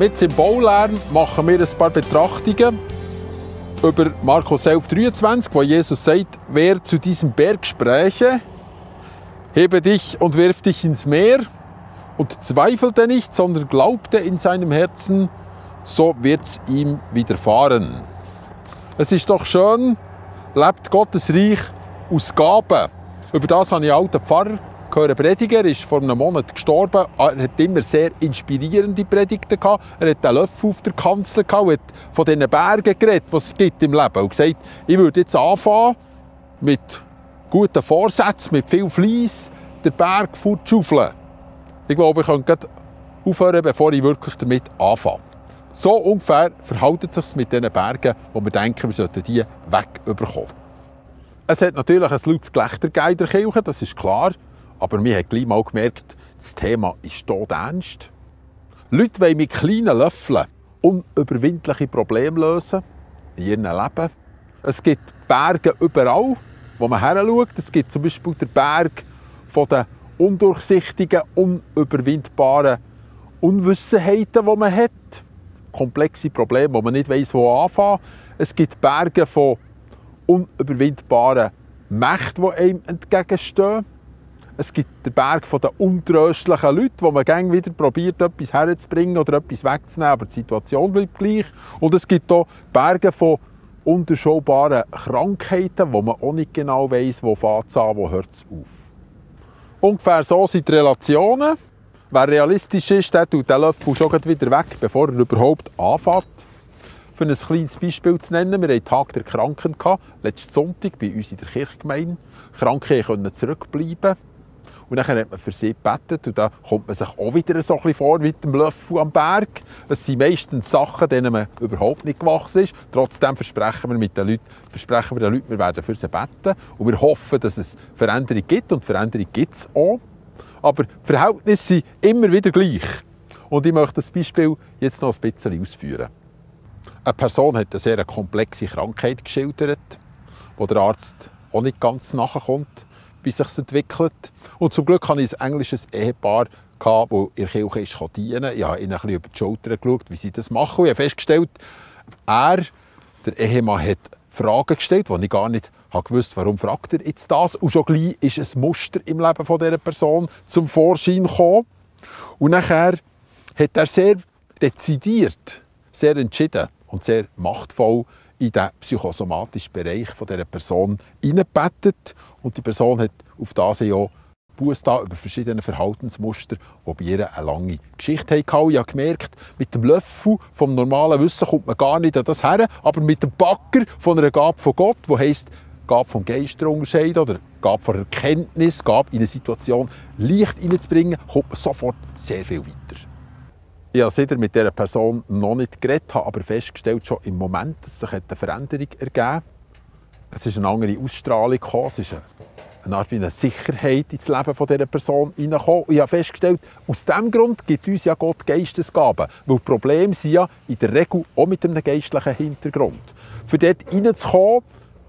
Mit im Baulärm machen wir ein paar Betrachtungen über Markus 11,23, wo Jesus sagt, wer zu diesem Berg spräche, hebe dich und wirf dich ins Meer und zweifelte nicht, sondern glaubte in seinem Herzen, so wird's ihm widerfahren. Es ist doch schön, lebt Gottes Reich aus Gaben. Über das habe ich einen alten Pfarrer gehört, Prediger, er ist vor einem Monat gestorben. Er hat immer sehr inspirierende Predigten gehabt. Er hat einen Löffel auf der Kanzel gehabt, hat von diesen Bergen geredet, die es gibt im Leben. Und gesagt, ich würde jetzt anfangen mit guten Vorsätzen, mit viel Fleiss, den Berg fortschaufeln. Ich glaube, ich könnte gleich aufhören, bevor ich wirklich damit anfange. So ungefähr verhält es sich mit diesen Bergen, wo wir denken, wir sollten die wegbekommen. Es hat natürlich ein lautes Gelächter in der Kirche, das ist klar. Aber wir haben gleich mal gemerkt, das Thema ist todernst. Leute wollen mit kleinen Löffeln unüberwindliche Probleme lösen in ihrem Leben. Es gibt Berge überall, wo man hinschaut. Es gibt zum Beispiel den Berg von den undurchsichtigen, unüberwindbaren Unwissenheiten, die man hat. Komplexe Probleme, wo man nicht weiss, wo anfangen. Es gibt Berge von unüberwindbaren Mächten, die einem entgegenstehen. Es gibt den Berg der untröstlichen Leute, wo man gerne wieder probiert, etwas herzubringen oder etwas wegzunehmen, aber die Situation bleibt gleich. Und es gibt auch Berge von unterschaubaren Krankheiten, wo man auch nicht genau weiss, wo fängt es an, wo hört es auf. Ungefähr so sind die Relationen. Wer realistisch ist, der tut den Löffel schon wieder weg, bevor er überhaupt anfängt. Für ein kleines Beispiel zu nennen, wir hatten den Tag der Kranken letzten Sonntag bei uns in der Kirchgemeinde. Kranke konnten zurückbleiben. Und dann hat man für sie gebetet. Und da kommt man sich auch wieder so ein bisschen vor wie dem Löffel am Berg. Es sind meistens Sachen, denen man überhaupt nicht gewachsen ist. Trotzdem versprechen wir den Leuten, wir werden für sie beten. Und wir hoffen, dass es Veränderung gibt. Und Veränderung gibt es auch. Aber die Verhältnisse sind immer wieder gleich. Und ich möchte das Beispiel jetzt noch ein bisschen ausführen. Eine Person hat eine sehr komplexe Krankheit geschildert, wo der Arzt auch nicht ganz nachkommt, bis es sich entwickelt. Und zum Glück hatte ich ein englisches Ehepaar, das in der Kirche dienen konnte. Ich habe ihnen ein bisschen über die Schulter geschaut, wie sie das machen. Und ich habe festgestellt, der Ehemann, hat Fragen gestellt, die ich gar nicht wusste, warum fragt er jetzt das. Und schon gleich ist ein Muster im Leben dieser Person zum Vorschein gekommen. Und nachher hat er sehr dezidiert, sehr entschieden und sehr machtvoll in den psychosomatischen Bereich dieser Person hineingebettet. Und die Person hat auf das ja Busse über verschiedene Verhaltensmuster, die bei ihr eine lange Geschichte hatten. Ich habe gemerkt, mit dem Löffel vom normalen Wissen kommt man gar nicht an das her, aber mit dem Backer von einer Gabe von Gott, die heisst, Gabe vom Geist unterscheiden oder Gabe von Erkenntnis, Gabe in eine Situation Licht hineinzubringen, kommt man sofort sehr viel weiter. Ich habe seitdem mit dieser Person noch nicht geredet, habe aber festgestellt, schon im Moment, dass sich eine Veränderung ergeben. Es ist eine andere Ausstrahlung gekommen, es ist eine Art wie eine Sicherheit ins Leben dieser Person hineingekommen. Ich habe festgestellt, aus diesem Grund gibt uns ja Gott Geistesgaben. Weil die Probleme sind ja in der Regel auch mit einem geistlichen Hintergrund. Für dort hineinzukommen,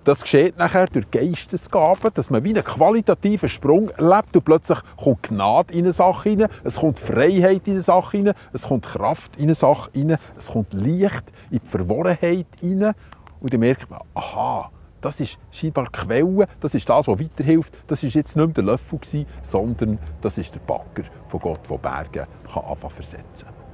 das geschieht nachher durch Geistesgaben, dass man wie einen qualitativen Sprung erlebt und plötzlich kommt Gnade in eine Sache hinein, es kommt Freiheit in eine Sache hinein, es kommt Kraft in eine Sache hinein, es kommt Licht in die Verworrenheit hinein und dann merkt man, aha, das ist scheinbar die Quelle, das ist das, was weiterhilft, das war jetzt nicht mehr der Löffel, sondern das ist der Backer von Gott, der Berge anfangen versetzen kann.